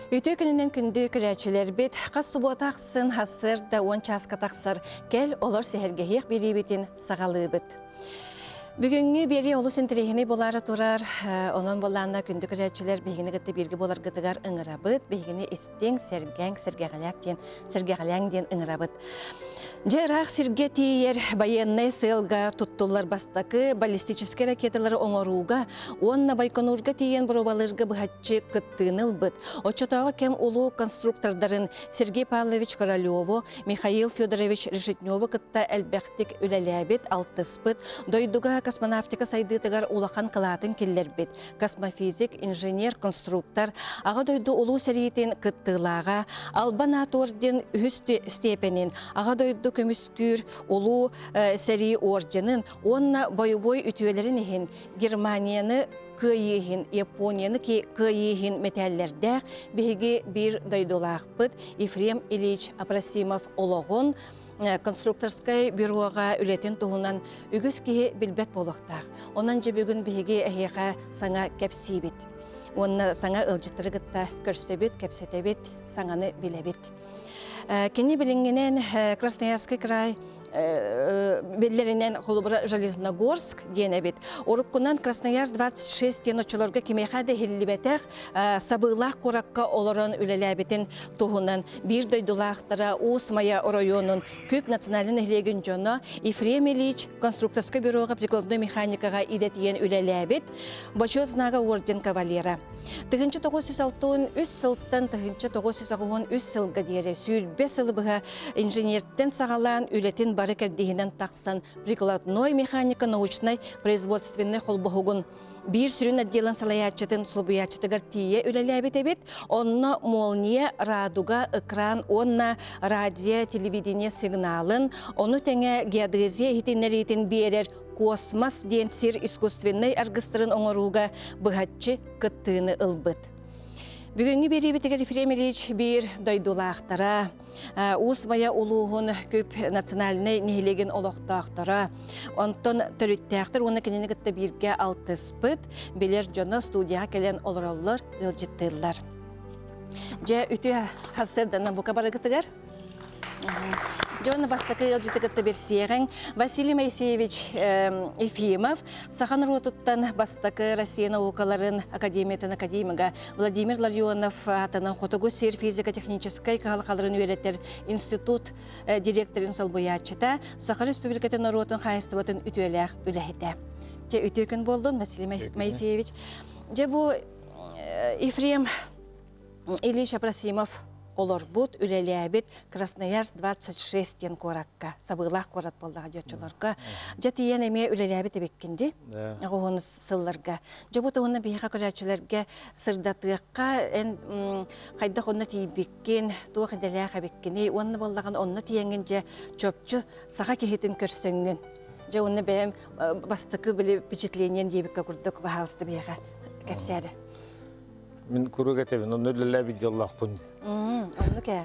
Үтүө күнүнэн күндү көрөөччүлэрбит, хас субуота ахсын сарсыарда 10 чааска тахсар кэл олор сэһэргэһиэх биэриибитин саҕалыыбыт. Бүгүҥҥү биэрии олус интэриэһинэй буолаары турар, онон буоллаанна күндү көрөөччүлэр биһигини кытта бииргэ буоларгытыгар ыҥырабыт, биһигини истиҥ, сэргэҥ, сэргэҕэлээк диэн, сэргэҕэлээҥ диэн ыҥырабыт. Дьэ ыраах сиргэ тиийэр байыаннай сыалга туттуллар бастакы баллистическай ракеталары оҥорууга уонна Байконурга тиийэн боруобалыырга быһаччы кыттыыны ылбыт. Оччотооҕу кэм улуу конструктордарын Сергей Павлович Королеву, Михаил Федорович Решетневу кытта элбэхтик үлэлээбит, алтыспыт, дойдуга космонавтика сайдыытыгар улахан кылаатын киллэрбит космофизик, инженер, конструктор, Аҕа дойду Улуу сэриитин кыттыылааҕа, Албан аат орден үһүс степенин, Аҕа дойду көмүскүүр Улуу сэрии орденын уонна бойобуой үтүөлэрин иһин Германияны кыайыы иһин, Японияны кыайыы иһин мэтээллэрдээх биһиги биир дойдулаахпыт Ефрем Ильич Апросимов олоҕун конструкторскай бюроҕа үлэтин туһунан үгүс киһи билбэт буолуохтаах. Онон дьэ бүгүн биһиги эһиэхэ саҥа кэпсиибит. Уонна саҥа ыалдьыттары кытта көрсөбүт, кэпсэтэбит, саҥаны билэбит. Кини билиҥҥинэн Красноярский край биллэринэн холобура Железногорск диэн эбит. Уруккунан Красноярск 26 диэн оччолорго кимиэхэ да иһиллибэтэх сабыылаах куоракка олорон үлэлээбитин туһунан биир дойдулаахтара Уус Майа оройуонун Күп национальнай нэһилиэгин дьоно Ефрем Ильич конструкторскай бюроҕа прикладной механикаҕа идэтийэн үлэлээбит Бочуот знага орден кавалера. 1963 сылтан 1983 сылга диэри 20 сылы быһа инженертэн саҕалаан үлэтин бары кэрдииһинэн тахсан прикладной механика научнай производственнай холбоһугун биир сүрүн отделын салайааччытын солбуйааччытыгар тиийэ үлэлээбит эбит. Онно молния, радуга, экран уонна радио, телевидение сигналын, ону тэҥэ геодезия иһитиннэриитин биэрэр космос диэн сир искусственнай аргыстарын оҥорууга быһаччы кыттыыны ылбыт. Бүгүҥҥү биэриибитигэр Ефрем Ильич биир дойдулаахтара, Уус Майа улууһун Күп национальнай нэһилиэгин олохтоохторо, онтон төрүттээхтэр уонна кинини кытта бииргэ алтыспыт, билэр дьоно студияҕа кэлэн олороллор, ыалдьыттыыллар. Дьэ, үтүө сарсыарданан бука барыгытыгар. Дьон бастакы ыалдьыты кытта билсиэҕиҥ. Василий Моисеевич Ефимов саха норуотуттан бастакы Россия наукаларын академиятын академига Владимир Ларионов аатынан Хотугу сир физико-техническэй кыһалҕаларын үөрэтэр институт директорын солбуйааччыта, Саха Республикатын норуотун хаһаайыстыбатын үтүөлээх үлэһитэ. Дьэ, үтүө күн буоллун, Василий Моисеевич. Дьэ, бу Ефрем Ильич Апросимов олорбут, үлэлээбит Красноярск 26 диэн куоракка, сабыылаах куорат буоллаҕа дьоччолорго. Дьэ тиийэн эмиэ үлэлээбит эбиккин дии, оҕуһун сылларга. Дьэ бу туһунан биһиэхэ көрөөччүлэргэ сырдатыахха, эн хайдах онно тиийбиккин, туох идэлээх эбиккиний, уонна буоллаҕына онно тиийэҥҥин дьэ чопчу саха киһитин көрсөҥҥүн. Дьэ уонна бэйэм бастакы били впечатлением диэбиккэ курдук баһаалыста биһиэхэ кэпсээрэ. Мин куруук этэбин, онно үлэлээбит дьоллоохпун. Оннук ээ.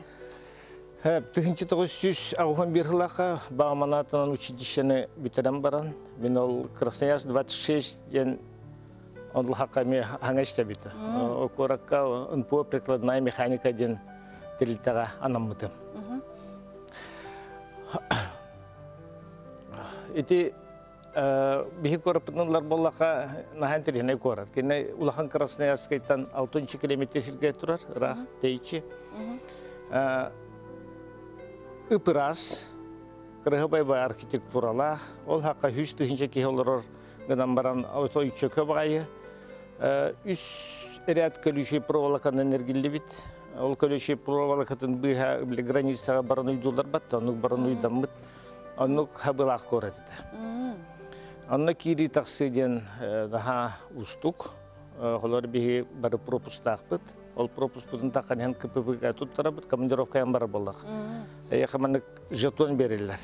1981 сыллаахха Баҕаманаатынан училищены бүтэрэн баран, мин ол Красноярск 26 диэн онлахакка эмиэ хаҥа истэбит. Ол куоракка НПО прикладная механика диэн тэрилтэҕэ анаммытым. Ити Биһи куораппытын ылар буоллахха, наһаа интэриэһинэй куорат. Кини улахан Красноярскайтан 6 километр сиргэ турар, ыраах тэйиччи. Ып-ыраас, кырыһыбай архитектуралаах, ол хакка 100 тыһыынча киһи олорор гынан баран чөкө баҕайы. Үс ряд колючей проволоканан эргиллибит. Ол колючей проволокатын быыһа границаҕа баран уйдулар батта, оннук баран уйдаммыт. Оннук хабылаах куорат этэ. Онно киирии тахсыы диэн наһаа уустук. Холор биһи бары пропустаахпыт. Ол пропуспутун таххан иһэн КПП туттарабыт, командировкаyan бар буоллах. Эйэхэ маннык жетон бериллэр.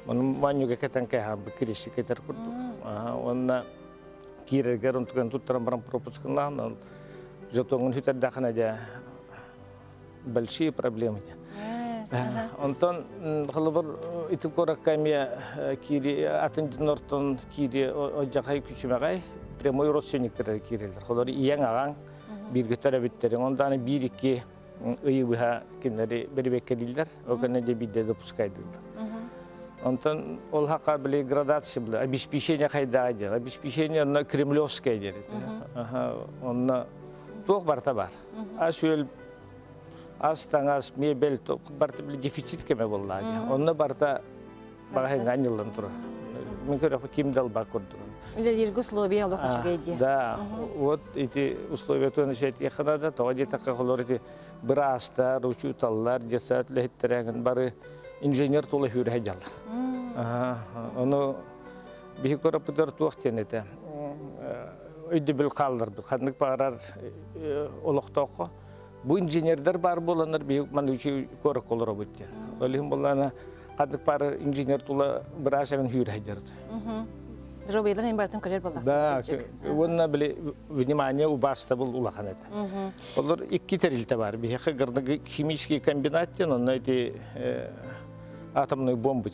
Ону манньуга кэтэн кэһаабыт кириси кетер курдук. Онна киирергер онтуган туттаран баран пропускынлаан жетоҥун хүтэрдэххинэ дьэ большие проблемы. Онтон холобур ити куоракка эмиэ киири атын дьоннортон киири одьахай күчүмэҕэй прямой родственниктар киирэллэр. Холобур ийэҥ аҕаҥ Бииргэ төрөбүттерин. Ондааны биир-икки ыйы быһа кинилэри бэрибэккэлииллэр. Ол кэннэ дьэ биирдэ допускайдыыллар. Онтон ол хака били градация была, обеспечение хайдаа диэн. Обеспечение онно кремлевское диэн. Онно туох барыта бар. Ас-үөл ас таҥас, мебель барыта били дефицит кеме буоллаа диэн. Онно барыта баҕа анньыллан турар. Мин көрөккө ким да албак курдук. Үлэлииргэ условия олох үчүгэй диэн. Да, вот эти условия туон үчүгэй надо, тоҕо диэтэххэ холор эти быраастар, учууталлар, детсад үлэһиттэрэ бары инженер тула хүүрэ дьаллар. Ону биһи көрөппүтэр туох диэн этэ. Өйдөбүл хаалларбыт. Ханнык баҕарар олохтооххо бу инженердер бар буоланнар биһи манна үчүгэй куоракка олоробут диэн. Ол иһин буоллаана ханнык баар инженер тула быраас эҥин хүүрэ Дробыйлар эн барытын көрөр буоллахтар. Да, уонна били внимание убаастабыл улахан этэ. Олор икки тэрилтэ бар. Биһиэхэ химический комбинат диэн, онно ити атомный бомба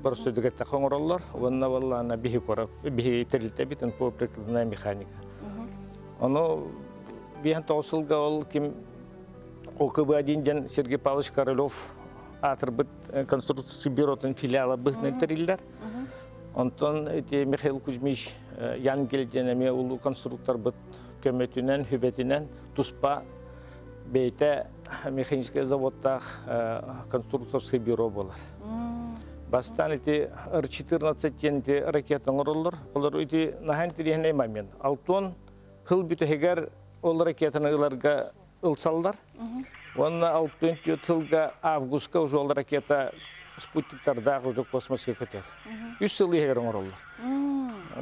боростуйдук оҥороллор. Уонна буоллаана биһи корап, биһи тэрилтэ битин по прикладная механика. Ону биһэн тоҕус сылга ол ким ОКБ-1 диэн Сергей Павлович Королев аатырбыт конструкция бюротун филиала быһынан тэриллэр. Онтон ити Михаил Кузьмич Янгель диэн эмиэ улуу конструкторбыт көмөтүнэн, хүбэтинэн туспа бэйэтэ механическай заводтаах конструкторскай бюро буолар. Бастаан ити Р-14 диэн ити ракета оҥороллор. Олор ити наһаа интэриэһинэй момент. Алтон хыл бүтэһигэр ол ракетаны ыларга ылсаллар. Уонна 64 сылга августка уже ол ракета спутниктардаах уже космоска көтөр. Үс сыл иһигэр оҥороллор.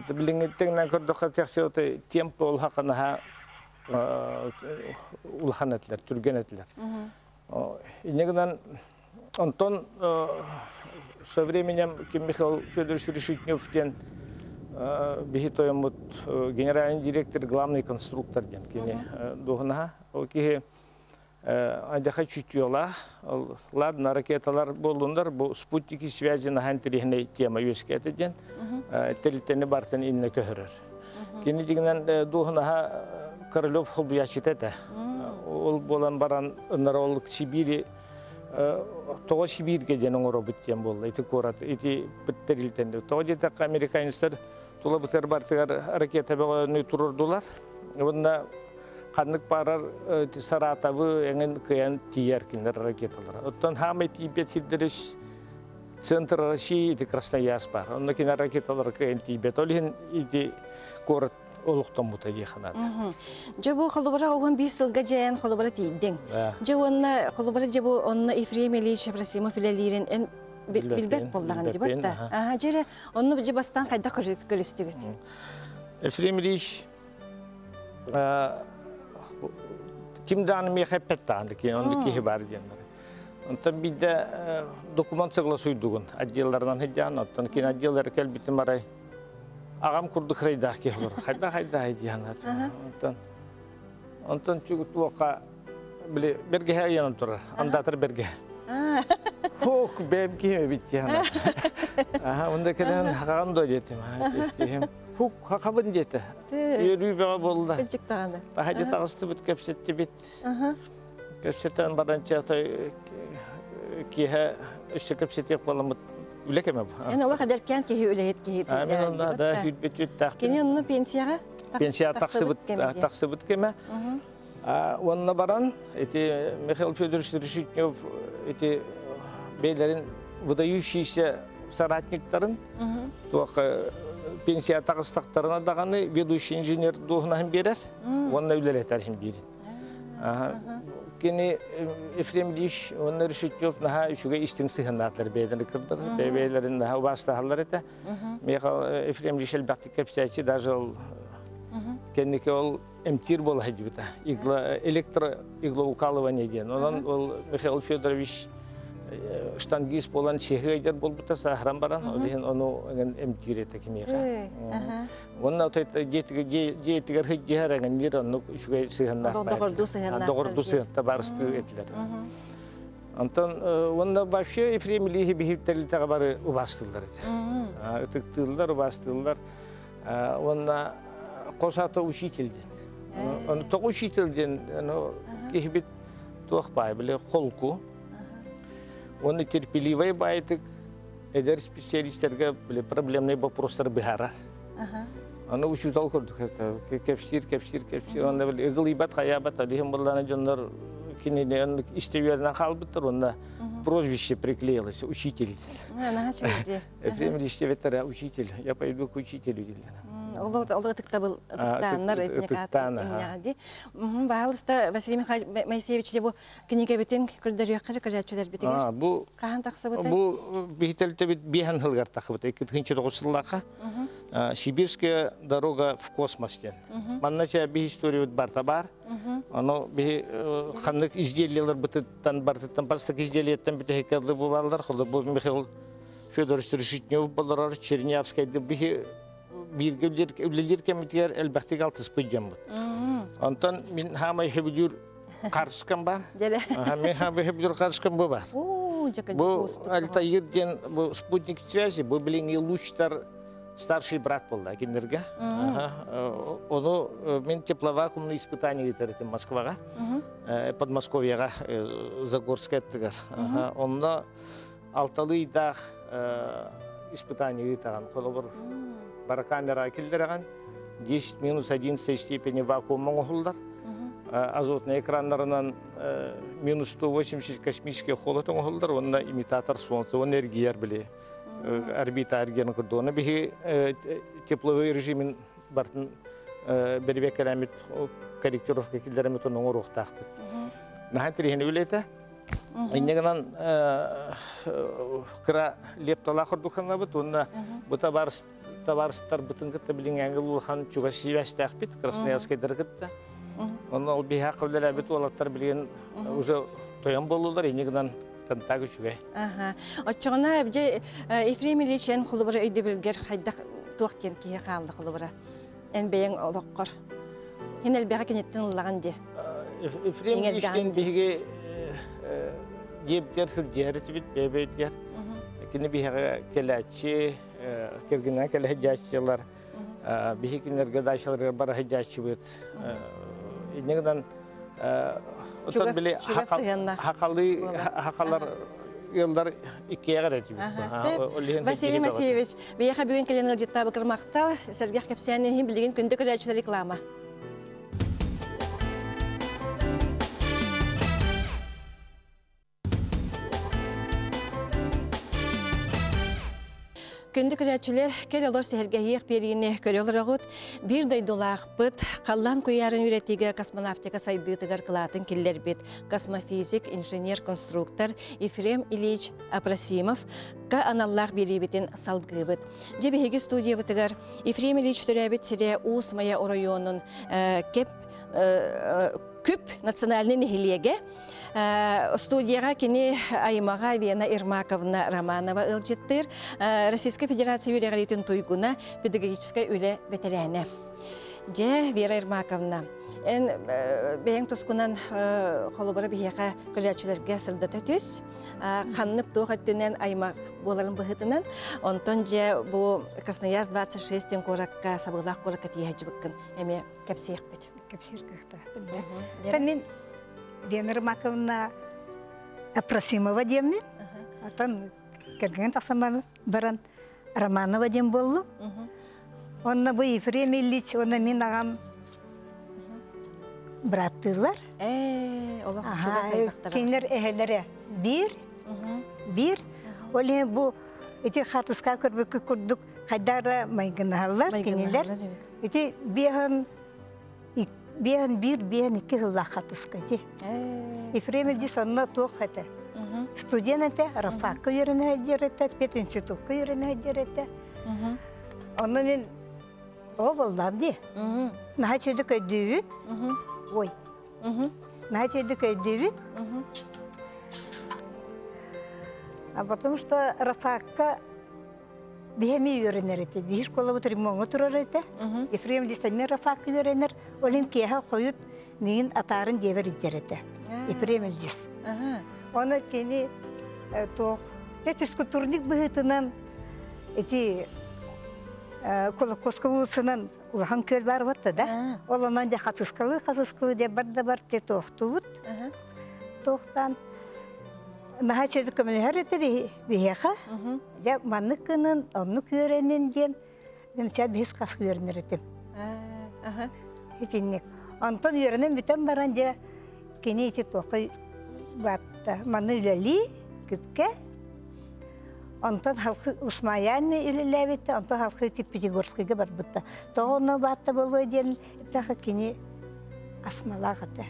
Билиҥҥиттэн көрдөххө тахсы темп ол хаканаһа улахан этилэр, түргэн этилэр. Инньэ гынан онтон со временем ким Михаил Федорович Решетнев диэн биһи тойоммут генеральный директор, главный конструктор диэн кини дуоһунаһа. Ол киһи айдаха чутьёлаах, ладно, ракеталар буоллундар, бу спутники связи наһаа интэриэһинэй тема үөскээтэ диэн тэрилтэни бартын иннэ көһөрөр. Кини дигинэн дуоһунаһа Королев холбуйааччыта этэ. Ол буолан баран ыннара ол Сибири тоҕо Сибииргэ диэн оҥоробут диэн буолла ити куорат ити тэрилтэнди. Тоҕо диэтэххэ американецтар тула бытар бартыгар ракета бөҕөнү турурдулар. Уонна ханнык баарар Саратовы эҥин кыайан тиийэр кинилэр ракеталара. Оттон хаамай тиийбэт сирдэри центр России ити Красноярск бар. Онно кини ракеталар кыайан тиийбэт. Ол иһин ити куорат олохтоммута дии ханаата. Дьэ бу холобура оҕон биир сылга дьээн холобура тиийдиҥ. Дьэ уонна холобура дьэ бу онно Ефрем Ильич Абрасимов үлэлиирин эн билбэт буоллаҕын дии батта. Аха дьэ онно дьэ бастаан хайдах көрүстүгүт? Ефрем Ильич ким дааны миэхэ эппэт даҕаны ки оннук киһи бар диэннэр. Онтон биирдэ документ согласуйдугун отделларынан сылдьаан, оттон кини отделлары кэлбитим арай аҕам курдук храйдаах киһи олорор. Хайда хайда диэн Онтон онтон туохха били бэргэһэ ыйанан турар. Андаатар бэргэһэ. Хук бэйэм киһим эбит диэн. Аха, онда кэлэн хакаҕын до диэтим. Киһим хук хакабын диэтэ. Үөрүү бөҕө буолла. Кырдьык даҕаны. Таһырдьа таҕыстыбыт, кэпсэттибит. Кэпсэтэн баран киэһэ өссө кэпсэтиэх буоламмыт үлэ кэмэ бу. Эн олох эдэркээн киһи үлэһит киһи. Мин онно да сүүрбэт үттээх. Кини онно пенсияҕа пенсия тахсыбыт тахсыбыт кэмэ. Уонна баран ити Михаил Федорович Решетнев ити бэйлэрин выдающийся соратниктарын туох пенсия таҕыстахтарына даҕаны ведущий инженер дуоһунаһын биэрэр уонна үлэлэтэр иһин биирин. Кини Ефрем Ильич уонна Решетнев наһаа үчүгэй истиҥ сыһыаннаатылар бэйэлэрин кырдар, бэйэлэрин наһаа убаастаһаллар этэ. Михаил Ефрем Ильич элбэхтик кэпсээччи, даже ол кэнники ол эмтиир буола сылдьыбыта. Игла, электроиглоукалывание диэн. Онон ол Михаил Федорович штангист буолан сиһыайдар буолбута сааһыран баран, ол иһин ону эмтиир этэ киниэхэ. Уонна дьиэтигэр сылдьыһар эҥинниир оннук үчүгэй сыһыаннаах. Доҕордуу сыһыаннаах. Доҕордуу сыһыанта барыстыы этилэр. Онтон уонна вообще Ефрем Ильич биһиттэрилтэҕэ бары убаастыыллар этэ. Ытыктыыллар, убаастыыллар. Уонна хос ата учитель диэн. Ону тоҕо учитель диэн киһибит туох баай били холку. Уонна терпеливай баайтык эдэр специалистэргэ били проблемный вопростары быһаарар. Аны учуутал курдук кэпсиир, кэпсиир, кэпсиир. Онно били ыгылыйбат, хайаабат, алиһин буллана дьоннор кинини истэ үөрэнэн хаалбыттар, уонна прозвище приклеилось, учитель. Ефрем Ильич диэбиттэрэ, учитель, я пойду к учителю дииллэр. Ол ытыктабыл ытыктааннар ытыктаан ди. Баалыста Василий Михайлович Моисеевич бу кинигэбитин көрдөрүөххэ көрөөччүлэрбитигэр. Бу хаһан тахсыбытай? Бу биһителтебит биэһэн сылгар тахсыбыта 2009 сыллаахха. Сибирская дорога в космос диэн. Манна чэ би историябыт барта бар. Ону биһи ханнык изделиялар бытыттан бартыттан бастакы изделиеттен бүтэһиккэ бу баллар. Холобур бу Михаил Федорович Решетнев болорор Чернявскайды биһи бииргэ үлэлиир кэмитигэр элбэхтик алтыспыт дьоммут. Онтон мин хаамай хөбүлүүр харыскам бар. Мин хаамай хөбүлүүр харыскам бу бар. Бу Альтаир диэн бу спутник связи, бу билиҥҥи лучтар старший брат буолла кинилэргэ. Ону мин тепловакуумный испытание ыытар этим Москваҕа, Подмосковьеҕа, Загорскай аттыгар. Онно алталыы ыйдаах испытание ыытаҕын. Холобур, барокамера киллэрэҕин, 10 минус 11 степени вакуум оҥоһуллар. Азотный экраннарынан минус 180 космический холод оҥоһуллар уонна имитатор солнца, уонна эргийэр били орбита эргиэн курдук. Оны биһи тепловой режимин бартын бэрибэккэлэммит корректировка киллэреммит ону оҥоруохтаахпыт. Наһаа интэриэһинэй үлэтэ. Инньэ гынан кыра лепталаах курдук санабыт уонна бу табаарыстарбытын кытта билиҥҥээҥҥи улахан чугас сибээстээхпит Красноярскайдары кытта. Онно ол биһиэхэ үлэлээбит уолаттар билигин уже тойон буоллулар, инньэ гынан контакт үчүгэй. Оччоҕуна дьэ Ефрем Ильич эн холобура өйдөбүлгэр хайдах туох диэн киһи хаалла холобура? Эн бэйэҥ олоххор. Эн элбэҕи киниттэн ыллаҕын дии. Ефрем Ильичтэн биһиги диэбитигэр сылдьыһар этибит, бэйэбитигэр. Кини биһиэхэ кэлээччи, кэргэнинэн кэлэ сылдьааччылар, биһи кинилэргэ дачаларыгар бара сылдьааччыбыт. Инньэ гынан оттон били хахалыы хахалар ыаллар иккиэҕэр этибит. Василий Васильевич, биһиэхэ бүгүн кэлэн ыалдьыттаабыккар махтал, сэргэх кэпсээн иһин билигин күндү көрөөччүлэр реклама. Күндү көрөөччүлэр, кэл олор сэһэргэһиэх биэриини көрө олороҕут. Биир дойдулаахпыт, халлаан куйаарын үөрэтиигэ космонавтика сайдыытыгар кылаатын киллэрбит космофизик, инженер-конструктор Ефрем Ильич Апросимов ка аналлаах биэриибитин салгыыбыт. Дьэ биһиги студиябытыгар Ефрем Ильич төрөөбүт сирэ Уус Майа оройуонун КЭП Күп национальнай нэһилиэгэ. Студияҕа кини аймаҕа Вена Ермаковна Романова ыалдьыттыыр. Российскай Федерация үөрэҕириитин туйгуна, педагогическай үлэ бэтэрээнэ. Дьэ, Вера Ермаковна, эн бэйэҥ тускунан холобура биһиэхэ көрөөччүлэргэ сырдата түс. Ханнык туох өттүнэн аймах буоларын быһыытынан, онтон дьэ бу Красноярск 26 диэн куоракка, сабыылаах куоракка тиийэ сылдьыбыккын эмиэ кэпсиэхпит. Кэпсиир кыахтаахпын да. Мин Вена Рымаковна Апросимова диэммин, атан кэргэн тахсан баран Романова диэн буоллум. Онно бу Ефрем Ильич уонна мин аҕам бырааттыылар. Ээ, олох чугас аймахтара. Кинилэр эһэлэрэ биир, биир. Ол иһин бу ити хаатыска көрбүккүт курдук хайдара майгынаһаллар кинилэр. Ити биэһэн биэһэн биир, биэһэн икки сыллаах хаатыска ити. Ефрем Ильич онно туох этэ? Студент этэ, Рафакка үөрэнэ сылдьар этэ, пединститукка үөрэнэ сылдьар этэ. Онно мин оо буоллаам дии. Наһаа үчүгэйдик өйдүүбүн. Ой. Наһаа үчүгэйдик өйдүүбүн. А потому что Рафакка биһэми үөрэнэр этэ. Биир школабыт ремоҥҥа турар этэ. Ефрем Ильич Рафакка үөрэнэр. Ол иһин киэһэ хойут миигин атаарын диэбэр илдьэр этэ. Ефрем Ильич. Оны кини туох физкультурник быһыытынан ити Кулаковскай уулуссанан улахан күөл баар буолта да. Ол онон дьэ хатыскалыы хатыскалыы диэн бар да бар те туохтуубут. Туохтаан наһаа үчүгэйдик көмөлөһөр этэ биһиэхэ. Дьэ маннык гынын, оннук үөрэнин диэн мин чэ биһис хас үөрэнэр этим. Итинник. Онтон үөрэнэн бүтэн баран дьэ кини ити туохха батта манна үлэлии күпкэ Онтон халқы Усмаян үлэлээбитэ, онтон халқы Пятигорскайга барбыта. Тоҕо онно баатта буолуо диэн эттэхэ кини асмалаах этэ.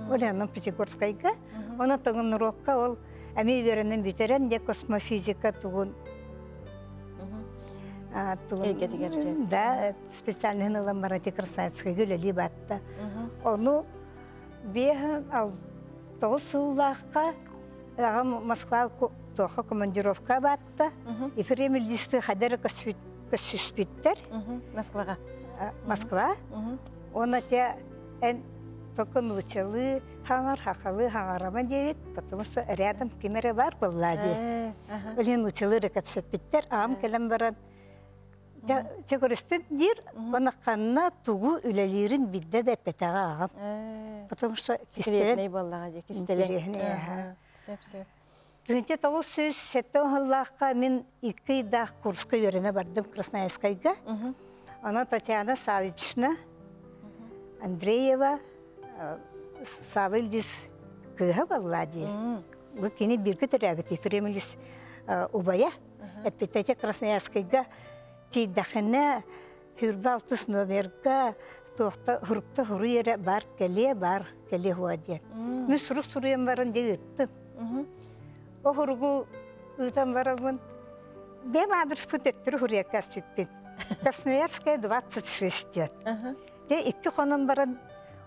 Ол онон Пятигорскайга, онон Таганрогка ол эмиэ үөрэнэн бүтэрэн дьэ космофизика тугун тугун да специальныйын ылан баран Красноярскайга үлэлии баатта. Ону биэһ 9 сыллаахха Аҕам Москва туохха командировка баатта. Ефрем Ильичты хадары көссүспүттэр. Москваҕа. Москва. Уонна те эн только нуучалыы хаҥар, хахалыы хаҥарама диэбит, потому что рядом ким эрэ бар буолла дии. Өлүн нуучалыы эрэ кэпсэппиттэр. Аҕам кэлэн баран Дьэ көрүстүм диир, уонна ханна тугу үлэлиирин билдэ да эппэтэҕэ аҕам. Потому что Секретный буоллаҕа дии, кистэлэҥ. Сөп, сөп. 1907 сыллаахха мин икки ыйдаах курска үөрэнэ бардым Красноярскайга. Онон Татьяна Савична Андреева Савва Ильич кыыһа буолла дии. Бу кини бииргэ төрөөбүт Ефрем Ильич убайа. Эппитэтэ Красноярскайга тиийдэххинэ сүүрбэ алтыс номерга туохта хурукта хуруй эрэ бар кэлиэ бар кэлиэ хуа диэн. Мин сурук суруйан баран дьэ ыыттым. О хуругу ыытан бараммын бэм аадырыспын төттөрү хуруйарга аспиппин. Красноярская 26 диэн. Дьэ икки хонон баран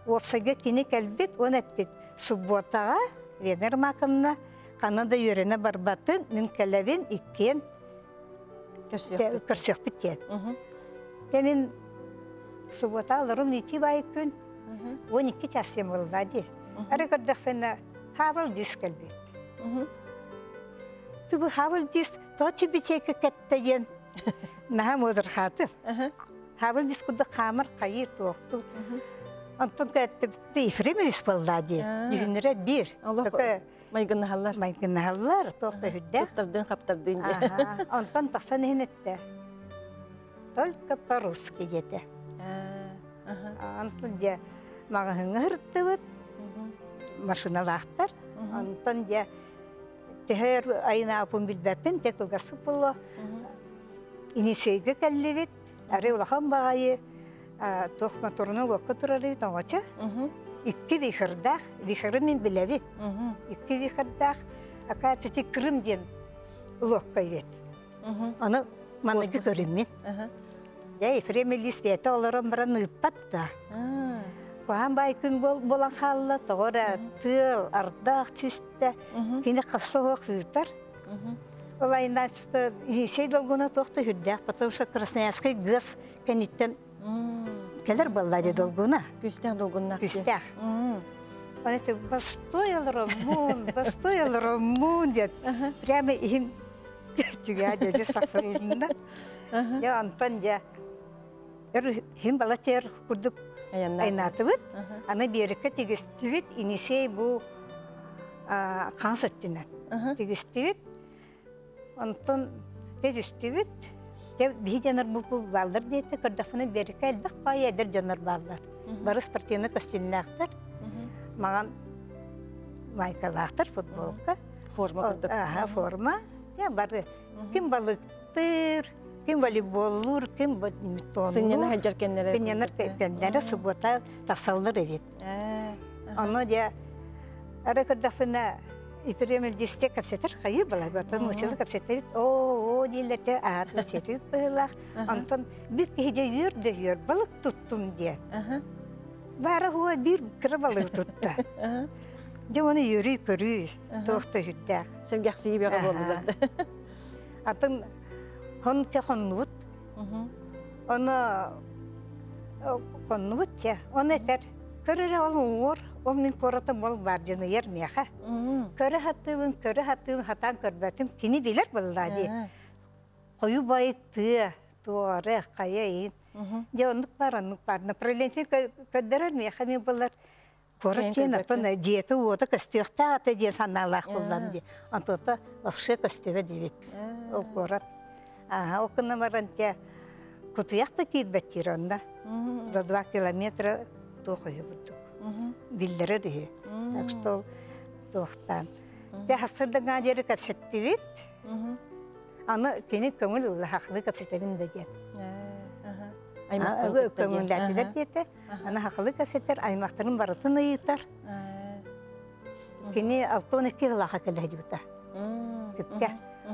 уопсайга кини кэлбит уон эппит субботаҕа Лена Ермаковна Ханна да үөрэнэ барбатын, мин кэлэбин иккиэн көрсүөхпүт диэн. Дьэ мин суббота олорум ити баай күн 12 час диэн буолла дии. Ары көрдөхпүнэ Хабыл дис кэлбит. Тубу Хабыл дис тоҕо чүбүчэйкэ кэттэ диэн наһаа муодархаатым. Хабыл дис курдук хаамар хайыыр туохтуу. Онтон кэттибит Ефрем Ильич буолла дии. Дьүһүннэрэ биир. Майгыннаһаллар. Майгыннаһаллар, туох да үрдээх. Туттардыын хаптардыын диye. Онтон тахсан иһин эттэ. Только по-русски диэтэ. Онтон дьэ маҕаһыыҥҥа сырыттыбыт, машиналаахтар. Онтон дьэ төһө айынааппын билбэппин, те кылгасык буолла. Енисейгэ кэллибит, Арай улахан баҕайы туох моторунан уокка турар эбит оҥочо. Икки вихрдаах, вихры мин билэбин. Икки вихрдаах, оказывается, Крым диэн луокка эбит. Ону манныгы көрүммүн. Дьэ, Ефрем Ильич бэйэтэ олорон баран ыыппат да. Куһаан баай күн буолан хаалла, тоҕо эрэ тыал, ардах түстэ, кини хасса суох ыытар. Ол айынан Енисей долгуна туох да үрдээх, потому что Красноярскай ГЭС кэнниттэн кэлэр буолла дии долгуна. Күстээх долгуннаах. Күстээх. Оны ты бастой олороммун, бастой олороммун диэн прямо иһин түгээ дьэдьэ сахсырылынна. Дьэ онтон дьэ өр иһин балача курдук айнаатыбыт. Аны биэриккэ тигистибит, Енисей бу хаҥас өттүнэн тигистибит. Онтон түстүбүт. Дьэ биһи дьоннор бу бааллар диэтэ көрдөхпүнэ биэриккэ элбэх баайы эдэр дьоннор бааллар. Бары спортивнай көстүүннээхтэр. Маҕан майкалаахтар футболка. Форма курдук. Аха, форма. Дьэ бары ким балыктыыр, ким волейболлуур, ким бадминтоннуур. Сынньана сылдьар кэмнэрэ. Сынньанар кэмнэрэ суббота тахсаллар эбит. Ону дьэ ары көрдөхпүнэ Ефрем Ильичте кэпсэтэр хайыы балайбартан нууччалыы кэпсэтэбит оо оо дииллэр те аатын сиэтибит быһыылаах онтон биир киһи дьэ үөр да үөр балык туттум диэн баара хуа биир кыра балыгы тутта дьэ оны үөрүү көрүү туох да үрдээх сэргэхсийии бөҕө буоллулар да атын хон те хоннубут Ону хоннубут дьэ. Ону этэр, көр эрэ ол уҥуор, ол мин куоратым ол баар диэн ыйар миэхэ. Көрө сатыыбын, көрө сатыыбын, сатаан көрбөтүм. Кини билэр буоллаа дии. Хойуу бай тыа, Туора, хайа иин. Дьэ оннук бар, оннук бар. Направление көрдөрөр миэхэ эмиэ булар. Куорат диэн оттон дьиэтэ-уота көстүөхтээх ата диэн санаалаах буллам дии. Онтуота вообще көстүбэт диэбит. Ол куорат. Ааһа, ол гынан баран те кутуйах да киирбэт диир онно. За 2 километра туох үһү курдук. Биллэрэр үһү. Так что туохтаан. Те хассырдаҥҥа диэри кэпсэттибит. Аны кини көҥүл ылла хахлыы кэпсэтэбин да диэн. Көҥүллээтилэр диэтэ. Аны хахлыы кэпсэтэр, аймахтарын барытын ыйытар. Кини 62 сылаха кэлэ сылдьыбыта. Күпкэ.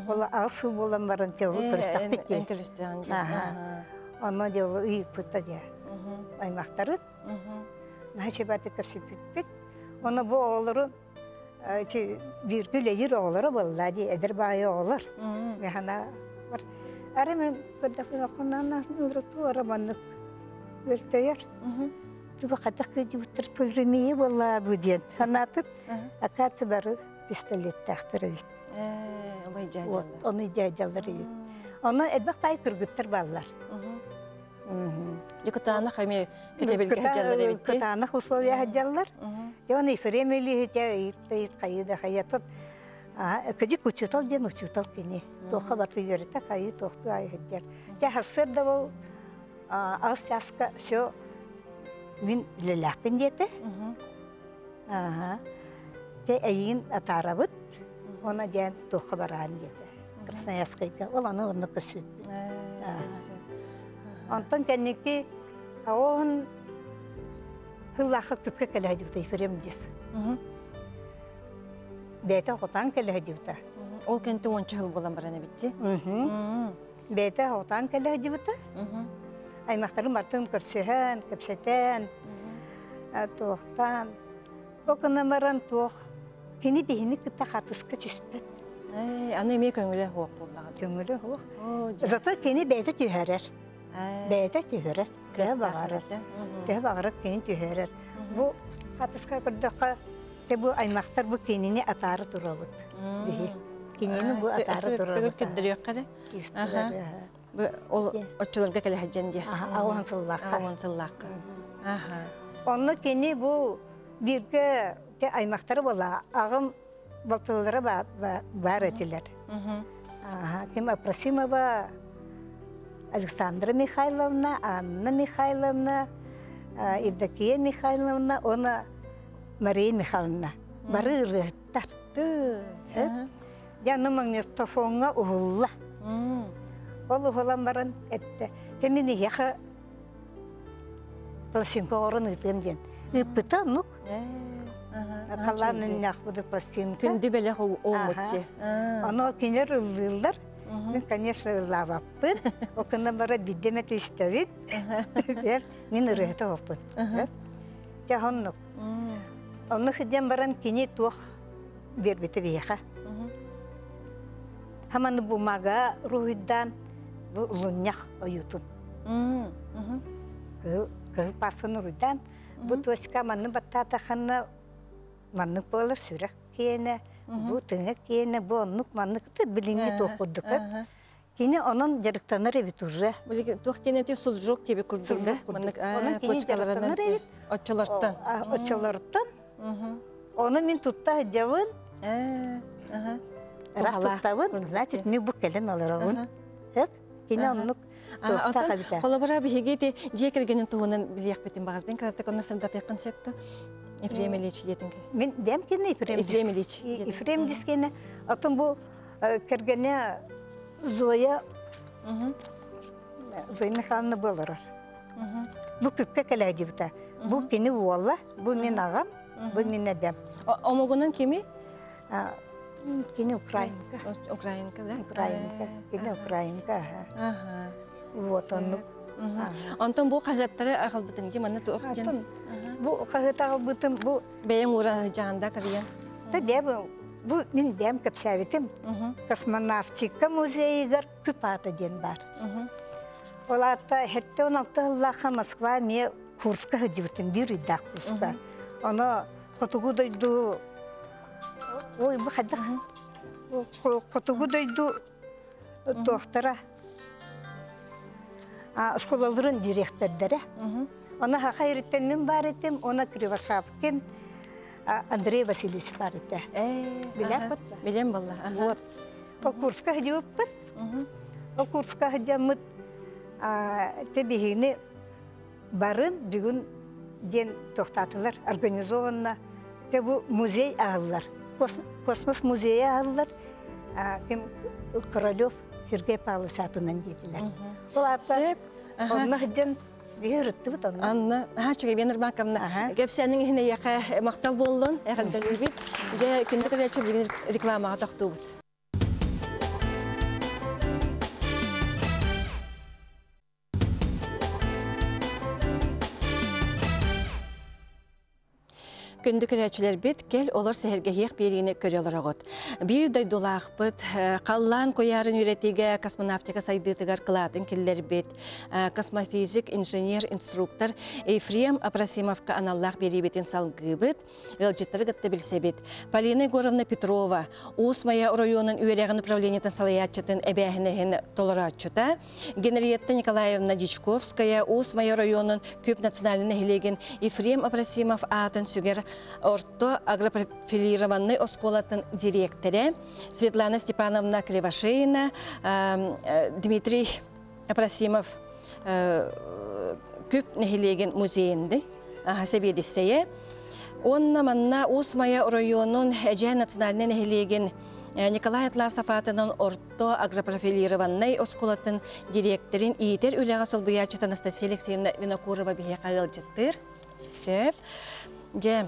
Ол аҕыс сыл буолан баран дьолу көрүстэхпит дии. Онно дьолу ыйыппыта дии. Аймахтарын. Наһаа чэбэтик көрсүппүппүт. Ону бу оҕолору ити бииргэ үлэлиир оҕолоро буолла дии, эдэр баайы оҕолор. Механа бар. Ары мен көрдөхпүнэ ара маннык өлтөйөр. Туба хатах кыдьыбыттар пульремия буолла бу диэн санаатым. Акация бары пистолеттаахтар эбит. Оны дьаадьаллар эбит. Ону элбэх баай кыргыттар бааллар. Дьэ кытаанах эмиэ кэтэбилгэ сылдьаллар эбит дии. Кытаанах условия сылдьаллар. Дьэ оны Ефрем Ильич ыйыт хайыы да хайа тут кыдьык учуутал диэн учуутал кини. Туохха барты үөрэтэ хайыы туохтуу айы сылдьар. Дьэ сарсыарда ол аҕыс чааска все мин үлэлээхпин диэтэ. Дьэ эйигин атаарабыт. Уонна диэн туохха бараан диэтэ. Красноярскайга. Ол аны онно көсүппүт. Онтон кэнники оон сыллаахха түпкэ кэлэ сылдьыбыта Ефрем дис. Бэйэтэ хотаан кэлэ сылдьыбыта. Ол кэнтэ уонча сыл буолан баран эбитти. Бэйэтэ хотаан кэлэ сылдьыбыта. Аймахтарын бартын көрсүһэн, кэпсэтэн, туохтаан. Ол гынан баран туох кини биһини кытта хатыска түспэт. Ээ, аны эмиэ көҥүлэ суох буоллаҕа. Көҥүлэ суох. Зато кини бэйэтэ түһэрэр. Бэйэтэ түһэрэр. Төһө баҕарар. Төһө баҕарар кини түһэрэр. Бу хатыска көрдөххө, те бу аймахтар бу кинини атаары турабыт. Биһи. Кинини бу атаары турабыт. Көрдөрүөххэ эрэ. Бу ол оччолорго кэлэ сылдьан диэ. Аҕыс сыллаахха. Аҕыс сыллаахха. Аха. Онно кини бу бииргэ те аймахтары буола аҕам балтылара баар этилэр. Ким Апросимова Александра Михайловна, Анна Михайловна, Евдокия Михайловна, уонна Мария Михайловна. Бары ырыаһыттар. Дьэ, аны магнитофоҥҥа уһулла. Ол уһулан баран эттэ, «Те мин эһиэхэ пластинка оҥорон ыытыам» диэн. Ыыппыта оннук. Халлаан иннээх буду пластинка. Күндү бэлэх уоммутчи. Ону кинилэр ыллыыллар. Мин, конечно, ыллаабаппын. Ол гынан баран биирдэ эмэ истэбин. Мин ырыаһыта оһоппун. Дьэ, оннук. Оннук диэн баран кини туох биэрбитэ биһиэхэ. Хаманы бумага руһуйдаан бу лунньах ойуутун. Кыһыл пафын уруйдаан бу точка манны баттаатаххына маннык буолар сүрэх киэнэ, бу тыҥа киэнэ, бу оннук маннык билиҥҥи туох курдук Кини онон дьарыктанар эбит уже. Туох диэн эти суджок тебе курдук да? Маннык точкаларынан оччолортон. Оччолортон. Ону мин тутта сылдьабын. Ыраах туттабын, значит, мен бу кэлэн олоробун. Кини оннук туохтаах эбитэ. Холобура биһиги ити дьиэ кэргэнин туһунан билиэхпитин баҕардын кыратык онно сырдатыаххын сөп да? Ефрем Ильич диэтин. Мин бэм кини Ефрем. Ефрем Ильич. Ефрем дискене. Оттон бу кэргэнэ Зоя Зоя Михайловна буоларар. Бу күпкэ кэлээдибитэ. Бу кини уола, бу мин аҕам, бу мин эбэм. Омугунан кими? Кини украинка. Украинка, да? Украинка. Кини украинка. Ага. Вот оннук. Онтон бу хаһыаттары аҕалбытын ки манна туох диэн? Бу хаһыат аҕалбытым бу Бэйэҥ уура сылдьаҕын да кырыйан? Та бэйэм Бу мин бэйэм кэпсээбитим. Космонавтика музейыгар күп аата диэн баар. Ол аата 76 сыллаахха Москва эмиэ курска сылдьыбытым, биир ыйдаах курска. Ону хотугу дойду ой бу хайдах хотугу дойду туохтара. Оскуолаларын директордара. Она хаха ириттен мин бар этим, она Кривошапкин Андрей Васильевич бар этэ. Билэр Билем балла. Вот. Ол курска хадьыппыт. Ол курска хадьаммыт тебихини барын бүгүн диэн тохтатылар организованно те бу музей аһыллар. Космос музейа аһыллар. Ким Королев Сергей Павлович атынан диэтилэр. Ол ата онно хадьан биһи ырыттыбыт онно. Анна, аха чүгэй бен Ырбакамна. Кэпсээнин иһин эйэхэ махтал буоллун, эҕэрдэлиибит. Дьэ, күндү көрөөччү билигин рекламаҕа тохтуубут. Күндү көрөөччүлэрбит, кэл олор сэһэргэһиэх биэриини көрө олороҕут. Биир дойдулаахпыт, халлаан куйаарын үөрэтиигэ космонавтика сайдыытыгар кылаатын киллэрбит, космофизик, инженер, инструктор Ефрем Апросимовка аналлаах биэриибитин салгыыбыт, ыалдьыттары кытта билсэбит. Полина Егоровна Петрова, Уус Майа оройуонун үөрэҕин управлениетын салайааччытын эбээһинэһин толорооччута, Генриетта Николаевна Дьячковская, Уус Майа оройуонун Күп национальнай нэһилиэгин Ефрем Апросимов аатын сүгэр орто агропрофилированнай оскуолатын дириэктэрэ, Светлана Степановна Кривошеина, Дмитрий Апросимов Күп нэһилиэгин музейынды сэбиэдиссэйэ. Уонна манна Уус Майа оройуонун Эдьээн национальнай нэһилиэгин Николай Атласов аатынан орто агропрофилированнай оскуолатын дириэктэрин иитэр үлэҕэ солбуйааччыта Анастасия Алексеевна Винокурова биһиэхэ ыалдьыттыыр. Сөп. Дьэ,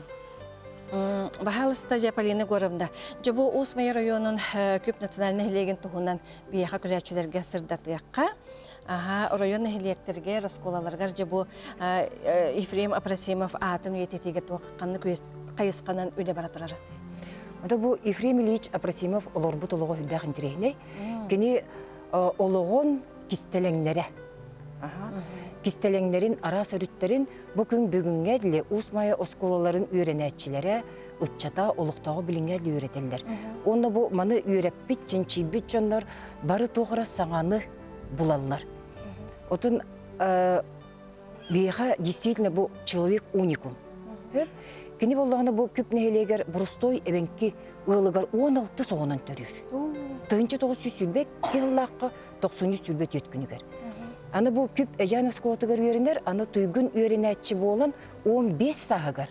баһаалыста дьэ Полина Егоровна, дьэ бу Уус Майа районун Күп национальнай нэһилиэгин туһунан биһиэхэ көрөөччүлэргэ сырдатыахха. Аха, оройуон нэһилиэктэригэр, оскуолаларыгар дьэ бу Ефрем Апросимов аатын үйэтитиигэ туох ханнык хайысханан үлэ бара турар? Ото бу Ефрем Ильич Апросимов олорбут олоҕо үрдээх интэриэһинэй. Кини олоҕун кистэлэҥнэрэ. Кистэлэҥнэрин араас өрүттэрин бу күн бүгүҥҥэ дили Уус Майа оскуолаларын үөрэнээччилэрэ ыччата олохтооҕу билиҥҥэ дили үөрэтэллэр. Уонна бу маны үөрэппит, чинчийбит дьоннор бары туох эрэ саҥаны булаллар. Отун биһиэхэ действительно бу человек уникум. Кини боллоҕуна бу Күп нэһилиэгэр Борустой эбэҥки ыалыгар 16 соҕунан төрүүр. 1922 сыллаахха 924 күнүгэр. Аны бу Күп Эдьээн оскуолатыгар үөрэнэр, аны туйгун үөрэнээччи буолан 15 сааһыгар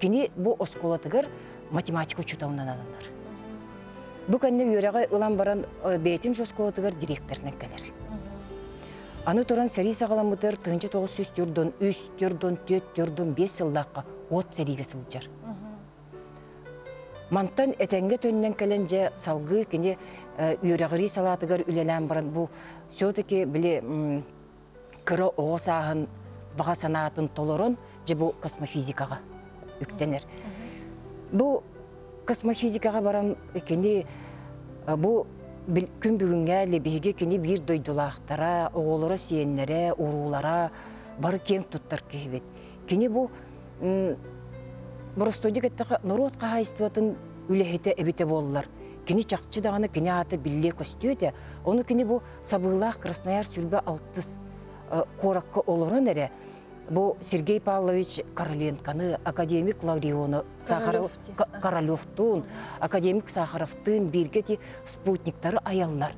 кини бу оскуолатыгар математика учууталынан ананар. Бу кэннэ үөрэҕи ылан баран бэйэтин оскуолатыгар директорынан кэлэр. Аны туран сэрии саҕаламмытыгар 1903, 404, 405 сыллаахха уот сэриигэ сылдьар. Мантан этэҥҥэ төннөн кэлэн дьэ салгыы кини үөрэҕирии салаатыгар үлэлээн баран бу все-таки били кыра оҕо сааһын баҕа санаатын толорон дьэ бу космофизикаҕа үктэнэр. Бу космофизикаҕа баран кини бу күн бүгүҥҥэ биһиги кини биир дойдулаахтара, оҕолоро, сиэннэрэ, уруулара бары киэҥ туттар киһибит. Кини бу боростуойдук эттэххэ норуот хаһаайыстыбатын үлэһитэ эбитэ буоллар, кини чахчы даҕаны кини аата биллиэ көстүө этэ. Ону кини бу сабыылаах Красноярск сүлбэ алтыс куоракка олорон эрэ бу Сергей Павлович Короленконы, академик Лариону Сахаров, Королевтуун, академик Сахаровтыын бииргэ ти спутниктары аяллар.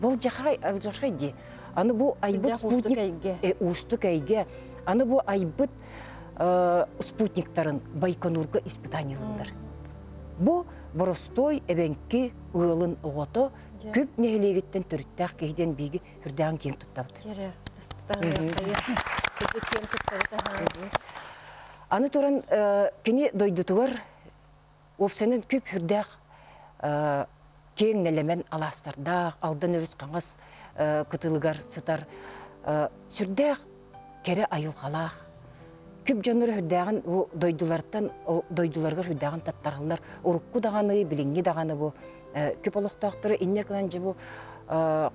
Бұл жахай, жахай ди. Аны бу айбыт спутник уустук эйгэ. Аны бу айбыт спутниктарын Байконурга испытаниялылар. Бу боростой эбэҥки ыалын оҕото күп нэһилиэгиттэн төрүттээх киһиден бииги үрдээн киэҥ туттабыт. Аны туран кини дойдутугар уопсайынан күп үрдээх киэҥ нэлэмэн алаастардаах, Алдан өрүс хаҥас кытылыгар сытар сүрдээх кэрэ айылҕалаах күп дьоннор үрдээҕин бу дойдулартан дойдуларыгар үрдээҕин таттараллар урукку даҕаны билиҥҥи даҕаны бу күп олохтоохторо инньэ гынан дьэ бу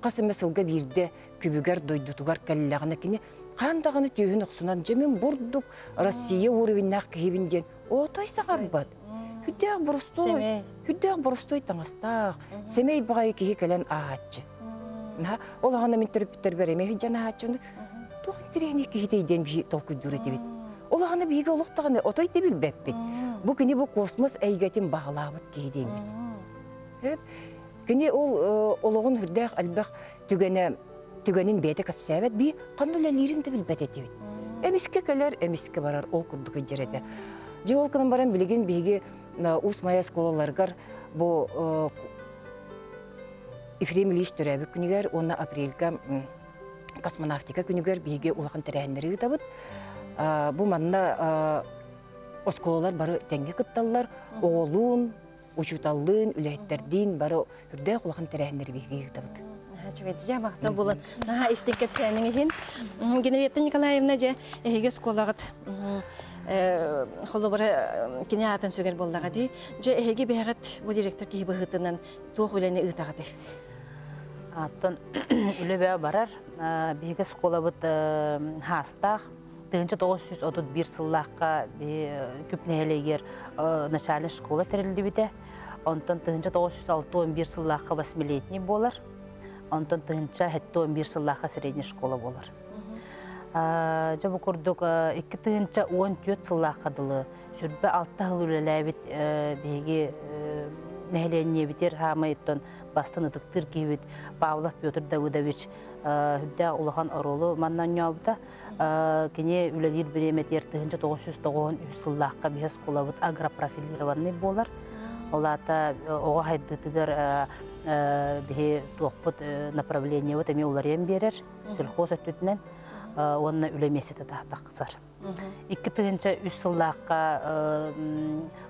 хас эмэ сылга биирдэ күбүгэр дойдутугар кэллэҕинэ кини хаан даҕаны түөһүн охсунан дьэ мин бурдук Россия уровеннаах киһибин диэн отой саҕарбат Хүддээх боростуой, хүддээх боростуой таҥастаах, сэмэй баҕайы киһи кэлэн ааһааччы. Ол аҕана мин төрөппүттэрбэр эмиэ сылдьан аһааччыны туох интэриэһинэй киһитэй диэн биһи толкуйдуур этибит. Ол аҕана биһиги олох даҕаны отой да билбэппит. Бу кини бу космос эйгэтин баҕалаабыт киһи диэммит. Кини ол олоҕун үрдээх элбэх түгэнэ түгэнин бэйэтэ кэпсээбэт би ханна үлэлиирин да билбэт этибит. Эмискэ кэлэр, эмискэ барар ол курдук илдьэр этэ. Дьэ ол гынан баран билигин биһиги Уус Майа оскуолаларыгар бу Ефрем Ильич төрөөбүт күнүгэр уонна апрельга космонавтика күнүгэр биһиги улахан тэрээһиннэри ыытабыт. Бу манна оскуолалар бары тэҥҥэ кытталлар. Оҕолуун, учууталлыын, үлэһиттэрдиин бары үрдээх улахан тэрээһиннэри биһиги ыытабыт. Үчүгэйдик махтал буолан наһаа истиҥ кэпсээниҥ иһин. Генриетта Николаевна дьэ эһиги оскуолаҕыт холобура кини аатын сүгэр буоллаҕа дии. Дьэ эһиги бэйэҕит бу директор киһи быһыытынан туох үлэни ыытаҕытый? Аттан үлэ бөҕө барар. Биһиги оскуолабыт хаастаах. 1931 сыллаахха Күп нэһилиэгэр начальнай школа тэриллибитэ. Онтон 1961 сыллаахха восьмилетний буолар. Онтон 1971 сыллаахха средняя школа буолар. Дьэ бу курдук 2014 сыллаахха дылы сүрбэ алта сыл үлэлээбит биһиги нэһилиэнньэбитигэр хаамайыттан бастын ытыктыыр киһибит Павлов Петр Давыдович үрдээх улахан оруолу манна оонньообута. Кини үлэлиир бириэмэтигэр 1993 сыллаахха биһи оскуолабыт агропрофилированный буолар. Ол аата оҕо хайдыытыгар биһи туохпут направлениебыт эмиэ уларыйан биэрэр сельхоз өттүтүнэн уонна үлэ миэстэтэ тахсар. 2003 сыллаахха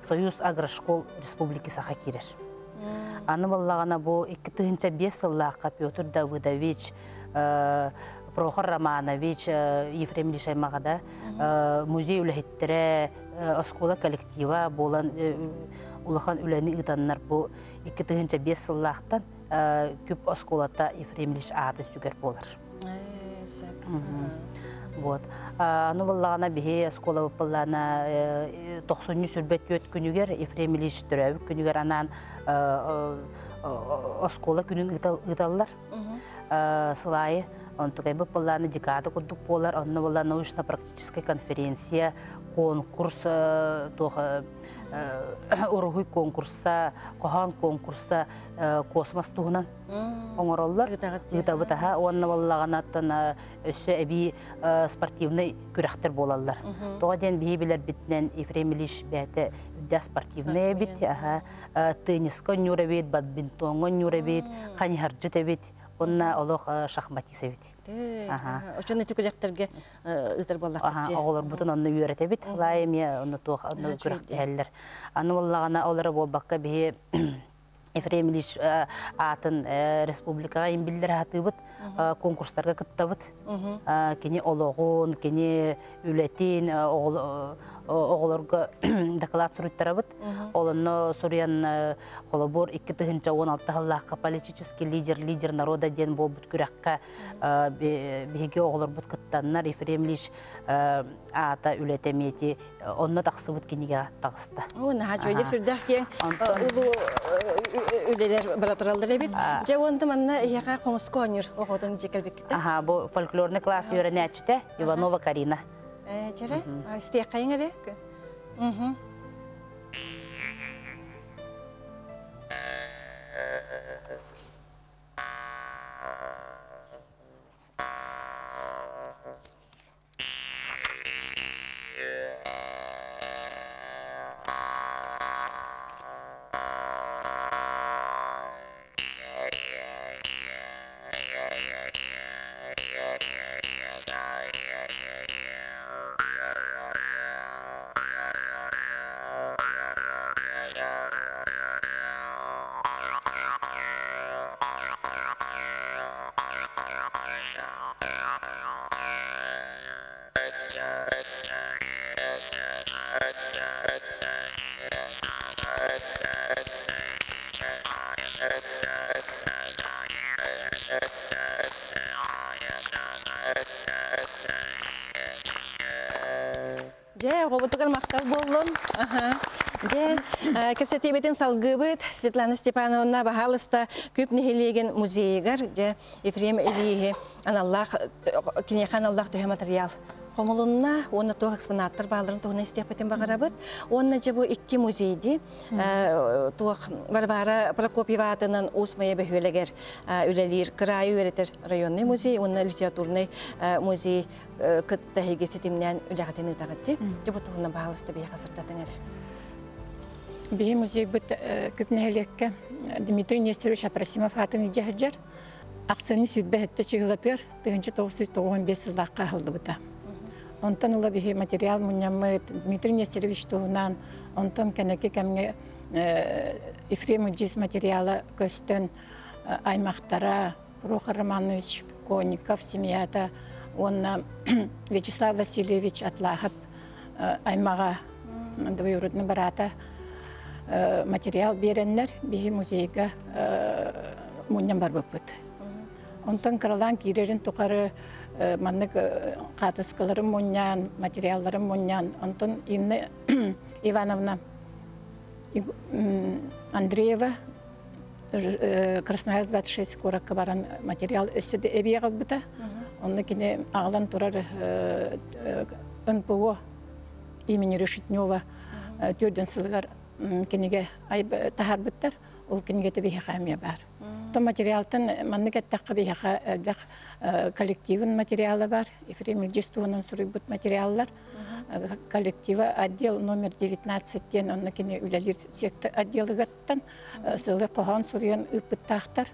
Союз агрошкол Республики Саха киирэр. Аны буоллаҕына бу 2005 сыллаахха Петр Давыдович, Прохор Романович, Ефрем Ильич аймаҕа музей үлэһиттэрэ, оскуола коллектива буолан улахан үлэни ыытаннар бу 2005 сыллаахтан Күп оскуолата Ефрем Ильич аатын сүгэр буолар. Вот. Аны буоллаҕына биһи оскуолабыт буоллаҕына тохсунньу сүрбэ түөрт күнүгэр Ефрем Ильич төрөөбүт күнүгэр анаан оскуола күнүн ыыталлар. Сыл аайы онтукайбыт буоллаҕына декада курдук буолар. Онно буолла научно-практическая конференция, конкурс туох уруһуй конкурса, хоһоон конкурса космос туһунан оҥороллор. Ыытабыт аһа уонна буоллаҕына өссө эбии спортивнай күрэхтэр буолаллар. Тоҕо диэн биһи билэрбитинэн Ефрем Ильич бэйэтэ үрдээх спортивнай эбит, тенниска оонньуур эбит, бадминтоҥҥа оонньуур эбит, ханьыһардьыт эбит уонна олох шахматист эбит. Очон ити күрэхтэргэ ыытар буоллахпыт. Оҕолорбутун онно үөрэтэбит. Лай эмиэ онно туох онно күрэхтэһэллэр. Аны буоллаҕына ол эрэ буолбакка биһи Ефрем Ильич аатын республикаҕа имбиллэр сатыыбыт, конкурстарга кыттабыт. Кини олоҕун, кини үлэтин оҕолорго доклад суруйтарабыт. Ол онно суруйан холобур 2016 сыллаахха политический лидер, лидер народа диэн буолбут күрэххэ биһиги оҕолорбут кыттаннар Ефрем Ильич аата үлэтэ эмиэти онно тахсыбыт кинигэҕэ таҕыста. Оо, наһаа үчүгэй сүрдээх киэҥ улуу үлэлэр бара тураллар эбит. Дьэ, уонна манна эһиэхэ хомуску оонньуур оҕотун дьиэ кэлбиккитэ. Аха, бу фольклорный класс үөрэнээччитэ Иванова Карина. Чэрэ, истиэххэйиҥ эрэ. Мгм. Дьэ, оҕобутугар махтал буоллун. Дьэ, кэпсэтиибитин салгыыбыт. Светлана Степановна баһаалыста Күп нэһилиэгин музейыгар дьэ Ефрем Ильиһи аналлаах киниэхэ аналлаах төһө материал хомулунна уонна туох экспонаттар баалларын туһунан истиэхпитин баҕарабыт. Уонна дьэ бу икки музейди туох Варвара Прокопьева аатынан Уус Майа бөһүөлэгэр үлэлиир кыраайы үөрэтэр районный музей уонна литературный музей кытта эһиги ситимнээн үлэҕитин ыытаҕыт дии. Дьэ бу туһунан баһаалыста биһиэхэ сырдатыҥ эрэ. Биһи музейбыт Күп нэһилиэккэ Дмитрий Нестерович Апросимов аатын илдьэ сылдьар. Ахсынньы 27 чыһылатыгар 1995 сыллаахха аһыллыбыта. Онтон ыла биһи материал мунньаммыт Дмитрий Нестерович туһунан, онтон кэнэки кэмҥэ Ефрем Ильич материала көстөн аймахтара Прохор Романович Конников семьята уонна Вячеслав Васильевич Атлахов аймаҕа двоюродный бараата материал биэрэннэр биһи музейга мунньан барбыппыт. Онтон кыралаан киирэрин тухары маннык хаатыскаларын мунньан, материалларын мунньан, онтон Инна Ивановна Андреева Красноярск 26 куоракка баран материал өссө да эбии аҕалбыта. Онно кини аҕалан турар НПО имени Решетнева төрдүн сылыгар кинигэ таһаарбыттар. Ол кинигэтэ биһиэхэ эмиэ баар. То материалтан маннык эттэххэ биһиэхэ элбэх коллективын материала бар. Ефрем Ильич туһунан суруйбут материаллар. Коллектива отдел номер 19 диэн онно кини үлэлиир секта отделыгаттан сылы хоһоон суруйан ыыппыттаахтар.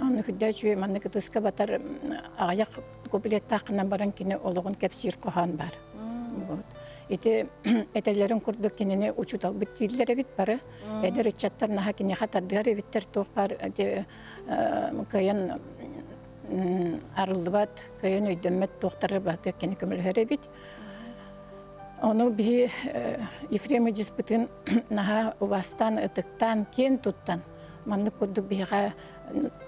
Аны күдэ үчүгэй маннык ытыска батар аҕыйах куплеттааххынан баран кини олоҕун кэпсиир хоһоон бар. Вот. Ити этэллэрин курдук кинини учууталбыт дииллэр эбит бары. Эдэр ыччаттар наһаа киниэхэ тардыһар эбиттэр туох баар кыайан арыллыбат, кыайан өйдөммөт туохтары барыта кини көмөлөһөр эбит. Ону биһи Ефрем Ильичпытын наһаа убастаан, ытыктаан, киэн туттан, маннык курдук биһиэхэ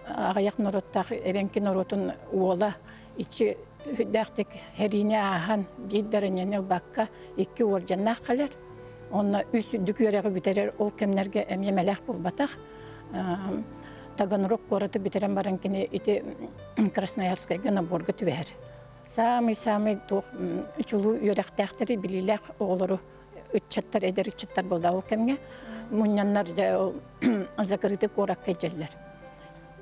аҕыйах норуоттаах эбэҥки норуотун уола иччи үрдээхтик сэриини ааһан, биир да ранение ылбакка икки уордьаннаах кэлэр. Онно үс үрдүк үөрэҕи бүтэрэр ол кэмнэргэ эмиэ мэлээх буолбатах. Таганрог куораты бүтэрэн баран кини ити Красноярскайга наборга түбэһэр. Саамай-саамай туох чулуу үөрэхтээхтэри, билиилээх оҕолору ыччаттар, эдэр ыччаттар буолла ол кэмҥэ. Мунньаннар дьэ ол закрытый куоракка илдьэллэр.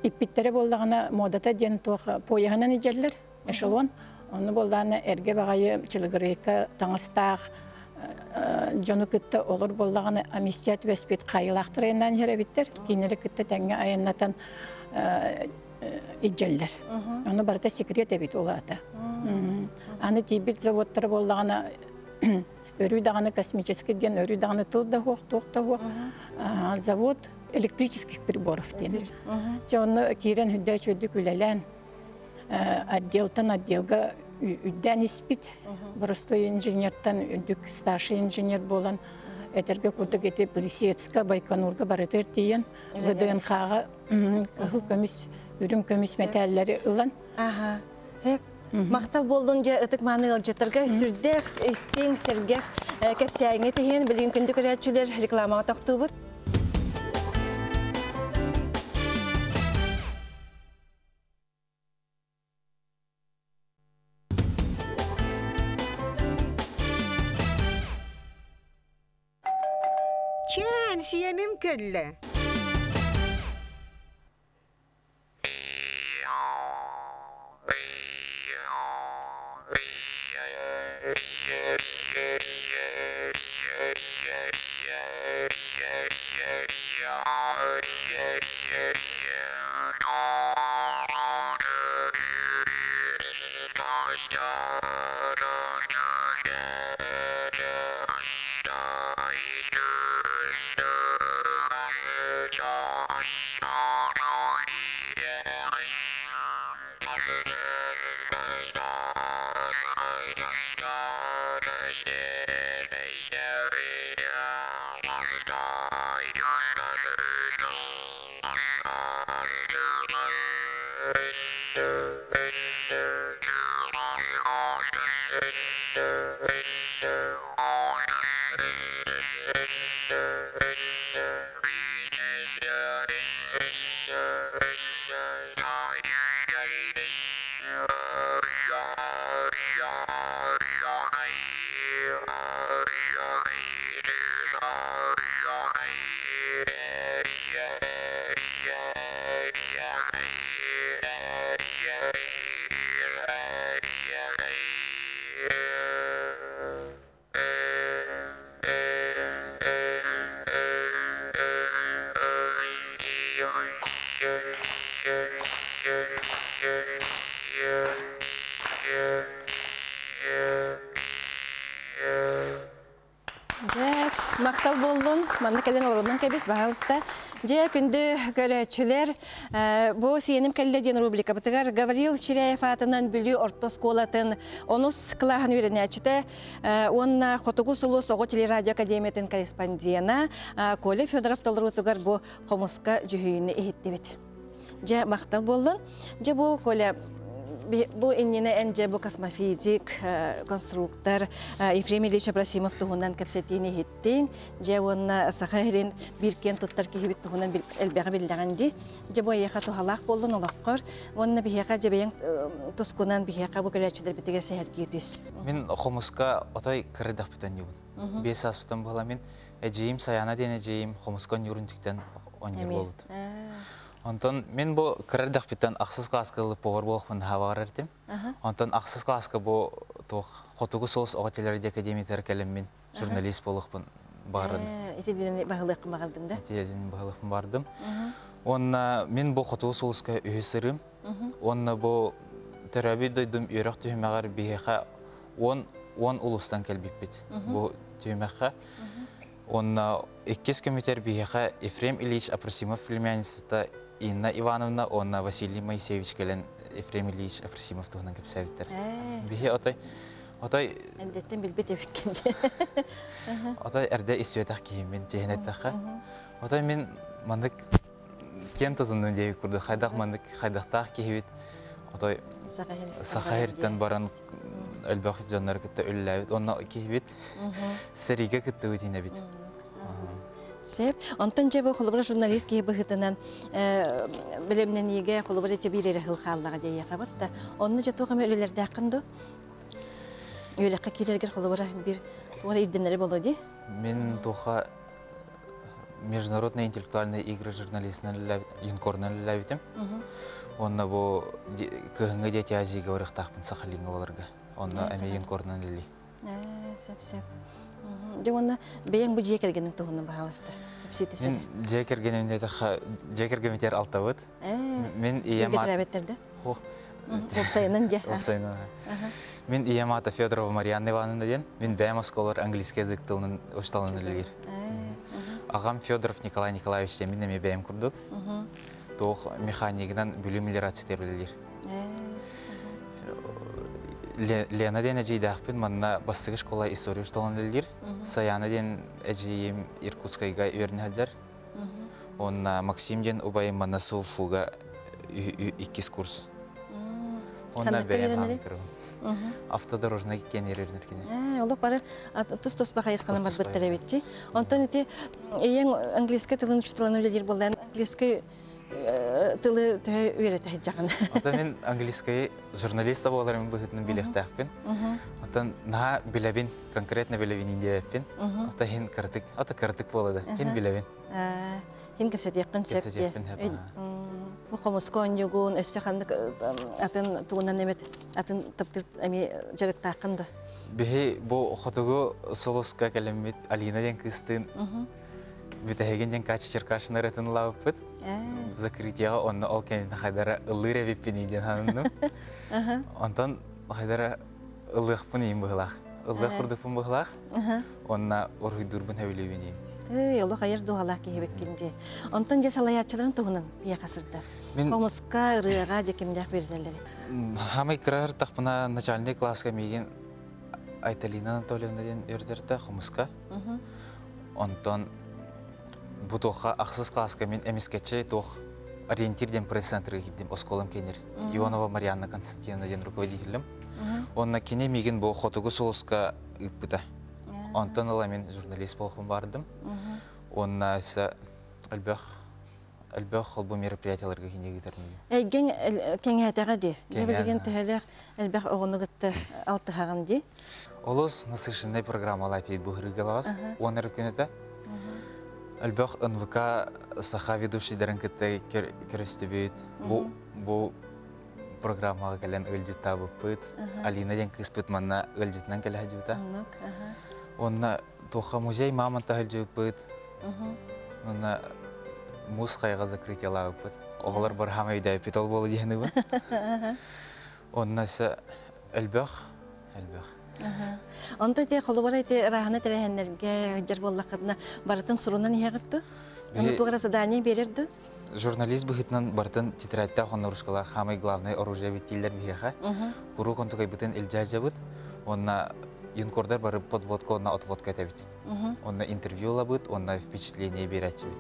Иппиттэрэ буоллаҕына муодата диэн туох поеһынан илдьэллэр, эшелон. Ону буоллаҕына эргэ баҕайы чылыгырыйка таҥастаах дьону кытта олор буоллаҕына амнистия түбэспит хаайыылаахтар айаннаан иһэр эбиттэр. Кинилэри кытта тэҥҥэ айаннатан илдьэллэр. Ону барыта секрет эбит ол аата. Аны тиийбит заводтара буоллаҕына өрүү даҕаны космический диэн өрүү даҕаны тыл да суох, туох да суох. Завод электрических приборов диэн. Чэ онно киирэн үрдэ үчүгэйдик үлэлээн отделтан отделга үрдээн испит. Боростуой инженертан үрдүк старший инженер буолан этэргэ курдук ити Плесецка, Байконурга барытыгар тиийэн ВДНХ-ҕа кыһыл көмүс, үрүҥ көмүс мэтээллэри ылан. Аха. Махтал буоллун дьэ ытык мааны ыалдьыттарга сүрдээх истиҥ, сэргэх кэпсээҥҥэ тиһин билигин күндү көрөөччүлэр рекламаҕа тохтуубут. Чээн, сиэним кэллэ. Махтал буоллун. Манна кэлэн олорунан кэбис, баһаалыста. Дьэ, күндү көрөөччүлэр, бу сиэним кэллэ диэн рубрикабытыгар Гаврил Чиряев аатынан Бүлүү орто оскуолатын онус кылааһын үөрэнээччитэ уонна Хотугу сулус оҕо телерадио академиятын корреспондена Коля Федоров толоруутугар бу хомуска дьүһүйүүнү иһиттибит. Дьэ, махтал буоллун. Дьэ, бу Коля, бу иннинэ эн дьэ бу космофизик, конструктор Ефрем Ильич Абрасимов туһунан кэпсэтиини иһиттиҥ. Дьэ, уонна саха сирин биир киэн туттар киһибит туһунан элбэҕи биллэҕин дии. Дьэ, бу эйиэхэ туһалаах буоллун олоххор. Уонна биһиэхэ дьэ бэйэҥ тускунан биһиэхэ бу көрөөччүлэрбитигэр сэһэргии түс. Мин хомуска отой кырдахпытан ньубун. Биэс сааспытан буола мин эдьиийим Саяна диэн эдьиийим хомуска онньуурун түктэн онньуур буолбут. Онтон мин бу кыра эрдэхпиттэн ахсыс класска ылып повар буолуохпун хаабаҕар эртим. Онтон ахсыс класска бу туох Хотугу суолс оҕо телерадио академиятыгар кэлэммин журналист буолуохпун баҕардым. Ити диэн баһылыахпын баҕардым да? Ити диэн баһылыахпын баҕардым. Уонна мин бу Хотугу сулуска үһүс сырыым. Уонна бу төрөөбүт дойдум үөрэх түһүмэҕэр биһиэхэ 10 улуустан кэлбиппит. Бу түһүмэххэ. Уонна иккис көмүтэр биһиэхэ Ефрем Ильич Апросимов племянницата Инна Ивановна уонна Василий Моисеевич кэлэн Ефрем Ильич Апросимов туһунан кэпсээбиттэр. Биһи отой отой Эрдэттэн билбит эбиккин. Отой эрдэ истибэтэх киһиммин чиһин эттэххэ. Отой мин маннык киэн тутуннун диэбит курдук хайдах маннык хайдахтаах киһибит отой саха сириттэн баран элбэх дьоннору кытта үлэлээбит уонна киһибит сэриигэ кыттыбыт инэбит. Сөп. Онтон дьэ бу холобура журналист киһи быһыытынан бэлэмнэниигэ холобура дьэ биир эрэ сыл хааллаҕа диэйэхэ да. Онно дьэ туох эмэ үлэлэрдээххин дуу? Үөрэххэ киирэргэр холобура биир туох эрэ ирдэнэри боло дии? Мин туха международные интеллектуальные игры журналистынан юнкорунан үлэлээбитим. Уонна бу кыһыҥҥы Дети Азии-га барыахтаахпын Сахалиҥҥа боларга. Онно эмиэ юнкорунан үлэлии. Сөп, сөп. Дьэ уонна бэйэҥ бу дьиэ кэргэниҥ туһунан баһаалыста. Мин дьиэ кэргэним диэтэххэ, дьиэ кэргэммитигэр алтабыт. Мин ийэм аат... да? Уопсайынан дьэ. Уопсайынан. Мин ийэм аата Федорова Марианна Ивановна диэн. Мин бэйэм оскуолалар английский язык тылын учууталынан үлэлиир. Аҕам Федоров Николай Николаевич диэн мин эмиэ бэйэм курдук. Туох механигынан Бүлүү мелиорациятыгар үлэлиир. Лена диэн эдьиийдээхпин манна бастакы школа история учууталынан үлэлиир. Саяна диэн эдьиийим Иркутскайга үөрэнэ сылдьар. Уонна Максим диэн убайым манна СУФУга иккис курс. Онно бэйэм хаамык Автодорожный киэн кини. Олох бары тус-туспа хайысханан барбыттар эбит Онтон ити ийэҥ английский тылын учууталынан үлэлиир буоллаан английский тылы төһө үөрэтэ сылдьаҕын? Оттон мин английский журналист буоларым быһыытынан билиэхтээхпин. Оттон наһаа билэбин, конкретно билэбин диэбэппин. Оттон хин кырдык, ото кырдык буолады. Хин билэбин. Хин кэпсэтиэххин сөп Кэпсэтиэхпин сөп. Бу хомуска оонньуугун, өссө ханнык атын тугунан эмит атын таптыр эми дьарыктааххын да? Биһи бу хотугу сулуска кэлэммит Алина диэн кыыстыын бүтэһигин диэн Катя Черкашина ырыатын ылаабыппыт. Закрытиеҕа онно ол кэнниттэн хайдара ыллыыр эбиппиний диэн сананным. Онтон хайдара ылыахпын иин быһылаах. Ыллыах курдукпун быһылаах. Онна уруһуйдуурбун сөбүлүүбүн иин. Эй, олох айар дууһалаах киһибиккин дии. Онтон дьэ салайааччыларын туһунан пиэхэ сырда. Хомуска, ырыаҕа дьэ кимнээх биэрдэллэр? Хамай кыра тахпына начальный класска миигин Айталина Анатольевна диэн үөрдэртэ хомуска. Онтон бу туохха ахсыс класска мин эмискэччи туох ориентир диэн пресс-центрга киирдим оскуолам киэнир Ионова Марианна Константиновна диэн руководителем. Онно кини миигин бу хотугу сулуска ыыппыта. Онтон ыла мин журналист буолуохпун баардым. Уонна өссө элбэх элбэх холбуу мероприятияларга кини ыытар миигин. Эйгэҥ кэҥээтэҕэ дии. Дьэ билигин төһөлөөх элбэх оҕону кытта алтыһаҕын дии. Олус насыщенный программалаах тиийбит быһырыыга баҕас. Уон эрэ күн этэ. Элбэх НВК саха ведущийдарын кытта көрүстүбүт. Бу бу программаҕа кэлэн ыалдьыттаабыппыт. Алина диэн кыыспыт манна ыалдьытынан кэлэ сылдьыбыта. Уонна туохха музей мамонта сылдьыбыппыт. Уонна муус хайаҕа закрытиелаабыппыт. Оҕолор бархама өйдөөппүт ол буола диэн ыбын. Онно өссө элбэх, элбэх. Онто те холобура ити ырааһына тэрээһиннэргэ сылдьар буоллаххытына барытын сурунан иһэҕит дуо? Ону туох эрэ задание биэрэр дуо? Журналист быһыытынан барытын тетрадьтаах уонна ручкалаах самый главный оружие эбит дииллэр биһиэхэ. Куруук онтукайбытын илдьэ сылдьабыт. Уонна юнкордар бары подводка уонна отводка этэбит. Уонна интервью ылабыт, уонна впечатление биэрээччибит.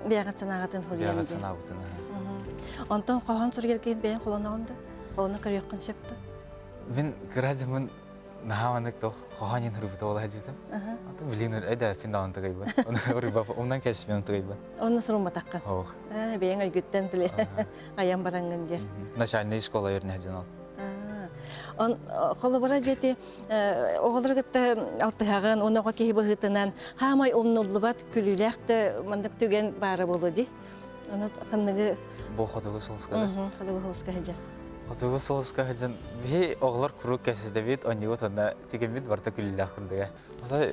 Бэйэҕит санааҕытын хуруйан Бэйэҕит санаабытын. Онтон хоһоон суруйаргын бэйэҥ холоноҕун да? Холоно көрүөххүн сөп да? Мин кыра дьоммун наһаа маннык туох хоһоон иһин уруйбута буола сылдьыбытым. Антон билигин эдээппин даҕаны тыгайбын. Онон кэспин тыгайбын. Онно сурумматаххын. Ох. Бэйэҥ өйгүттэн били айан бараҥҥын диэ. Начальный школа үөрэнэ сылдьан ол. Он холобура дьэти оҕолору кытта алтыһаҕын, уонна оҕо киһи быһыытынан хаамай умнуллубат күлүүлээх да маннык түгэн баара буолуо дии. Аны ханныгы Бу хотугу сулуска Хотугу сулуска сылдьар. Хотугу сулуска сылдьан биһи оҕолор куруук кэпсэтэбит, онньугут онно тигиммит барыта күлүүлээх курдуга.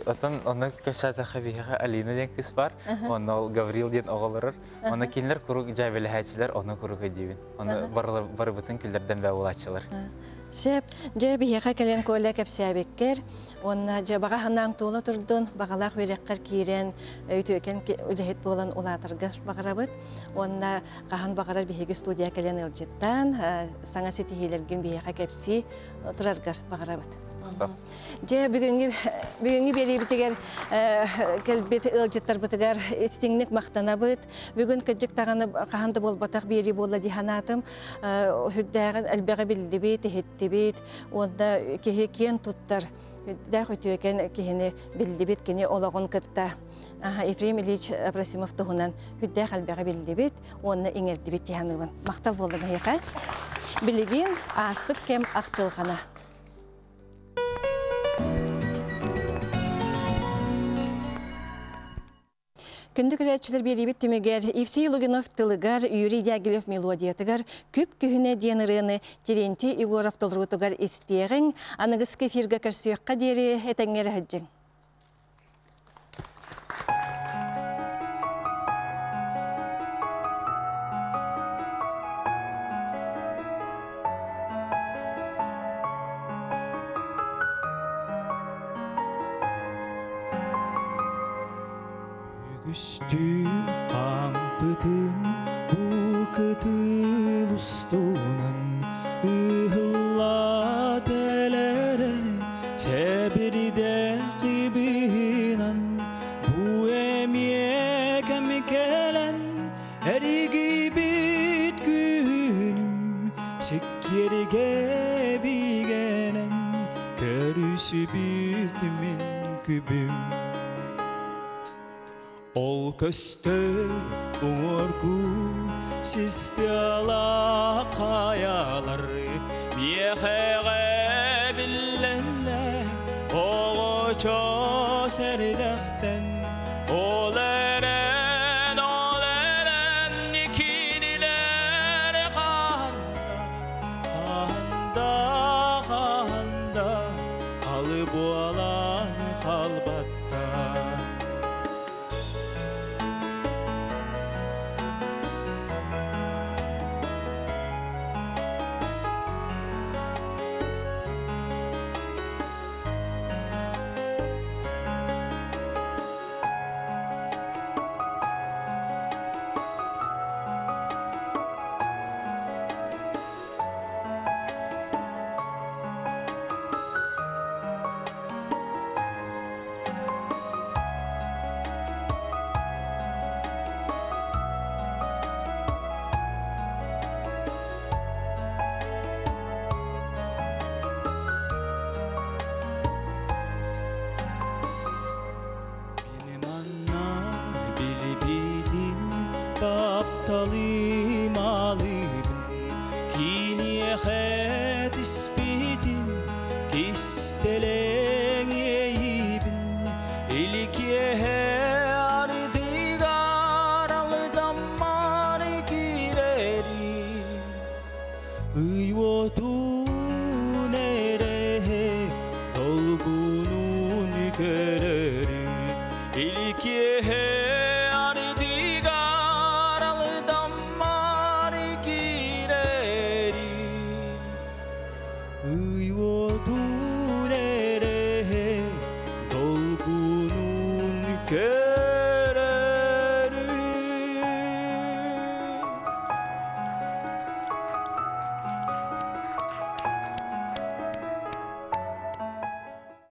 Отон онно кэпсээтэххэ биһиэхэ Алина диэн кыыс бар, онно ол Гаврил диэн оҕолорор. Онно кинилэр куруук дьээбэлэһээччилэр, ону куруук өйдүүбүн. Ону барыбытын күллэрдэн бээ буолааччылар. Сөп. Дьэ, биһиэхэ кэлэн Коля кэпсээбиккэр уонна дьэ баҕа санааҥ туола турдун, баҕалаах үөрэххэр киирэн, үтүөкэн үлэһит буолан улаатаргар баҕарабыт. Уонна хаһан баҕарар биһиги студия кэлэн ыалдьыттаан, саҥа ситиһиилэргин биһиэхэ кэпсии тураргар баҕарабыт. Дьэ, бүгүҥҥү бүгүҥҥү биэриибитигэр кэлбит ыалдьыттарбытыгар истиҥник махтанабыт. Бүгүн кырдьык даҕаны хаһан да буолбатах биэрии буолла дии санаатым. Сүрдээҕин элбэҕи биллибит, иһиттибит уонна киһи киэн туттар үрдээх үтүөкэн киһини биллибит, кини олоҕун кытта Ефрем Ильич Апросимов туһунан үрдээх элбэҕи биллибит уонна иҥэрдибит дии саныыбын. Махтал буолла эһиэхэ. Билигин ааспыт кэм ахтылҕана. Күндү көрөөччүлэр биэриибит түмүгэр Евсей Лугинов тылыгар, Юрий Дягилев мелодиятыгар «Күп күһүнэ» диэн ырыаны Терентий Егоров толоруутугар истиэҕиҥ, аныгыскы эфиргэ көрсүөххэ диэри этэҥҥэ эрэ сылдьыҥ. Үгүстүү хаампытым бу кытыл устунан ыһылла тэлэрэр сэбирдэх ибиһинэн бу эмиэ кэм кэлэн эригийбит күнүм сиккиэргэ бигэнэн көрүсүбүт мин күбүм Ол көстөр уҥуоргу систыала хайалар миэхэҕэ биллэллэр оҕочо сэрдэхтэн ол эрэн ол эрэн кинилэр ханда ханда ханда халы буолан халбаттар. Мин манна билбитим тапталым алыбын киниэхэ түспүтүм кистэлэҥ иэйиибин иликиэһэ.